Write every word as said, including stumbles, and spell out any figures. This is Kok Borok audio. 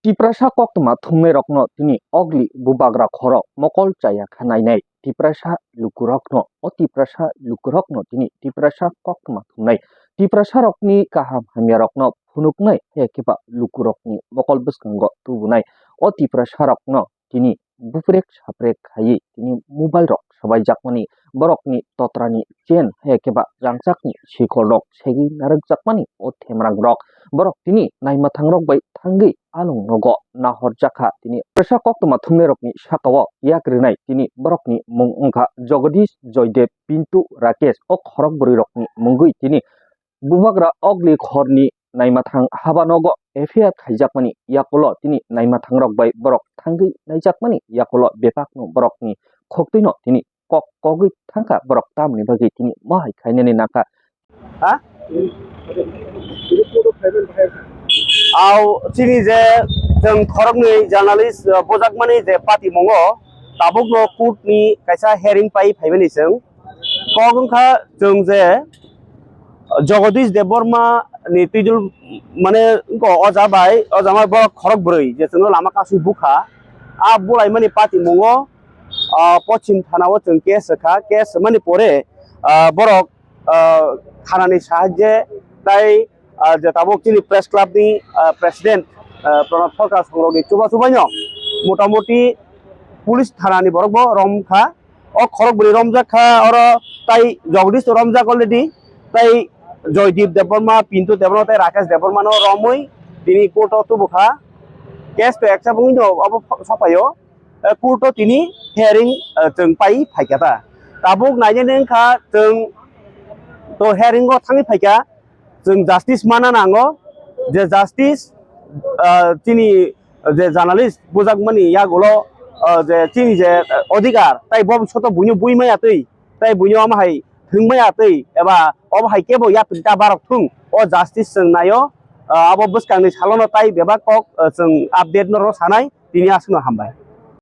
Tiprasa koktwma thumnairokno tini ogli bubagra khoro mokol chaya kha nainai. Tiprasa lukurokno, o Tiprasa lukurokno tini Tiprasa koktwma thumnai. Tiprasarokni kaham hamyarokno phunuknai, hai khe ba lukurokni mokol bwskango tubunai. O Tiprasarokno tini buprek saprek khaiwi tini mobile rok swbaijakmani, borokni totrani chain hai khe ba rangchakni sikhol rok segwi narwkjakmani o themrang rok borok tini naima thangrok bai thangwi along nogo nahorjakha. Tini Tiprasa koktwma thumnairokni sakao yak rwnai tini borokni mung wngkha Jagadish, Joydev, Pintu, Rakesh. O khorok bwrwirokni mungwi tini bubagra ogli khorni naima thang haba nogo F I R khaijakmani yakulo tini naima thangrok bai borok thangwi naijakmani yakulo bebakno borokni khoktwino tini kok kogwi thangkha, borok tamoni bagwi tini mohai khainani nangkha. Ha? Au chini je chwng khoroknwi journalist, uh, bujakmani je patimungo tabukno court ni kaisa hearing pai phaimani chwng kok wngkha chwng je Jagadish Debbarma ni twijol mane wngkha oja bai, oja bai borok khorok bwrwi je chwngno lama kasui bukha. A bulaimani patimungo, ah, Pochim Thana o chwng case rwkha. Case rwmani pore, ah, borok, ah, thanani sahajye tai, ah, je tabuk chini press club ni, ah, president, ah, Pranab Sarkar songrokni chuba chubaino motamoti police thanani borok bo romkha. O khorok bwrwi romjak kha, oro tai Jagadish to romjak already, tai Joydeep Debbarma, Pintu Debbarma tai Rakesh Debbarma no romwi tini court o tubu kha. Case to accept wngwi no obo sopaio. Eh, court o tini hearing, eh, chwng pai phaikha ta. Tabuk nainani wngkha chwng to hearing o thangwi phaikha. Chwng justice mana nango, je justice, ah, chini je journalist bujakmani yagulo, ah, je chini je, ah, odhikar, tai bobishoto buino bui maya twi, tai buino omo hai thwng maya twi, eba obo hai kebo yapri ta barok thung, o justice chwng naio, ah, abo bwskangni salono tai bebak kok, ah, chwng update no rw sanai, tini aswkno hambai.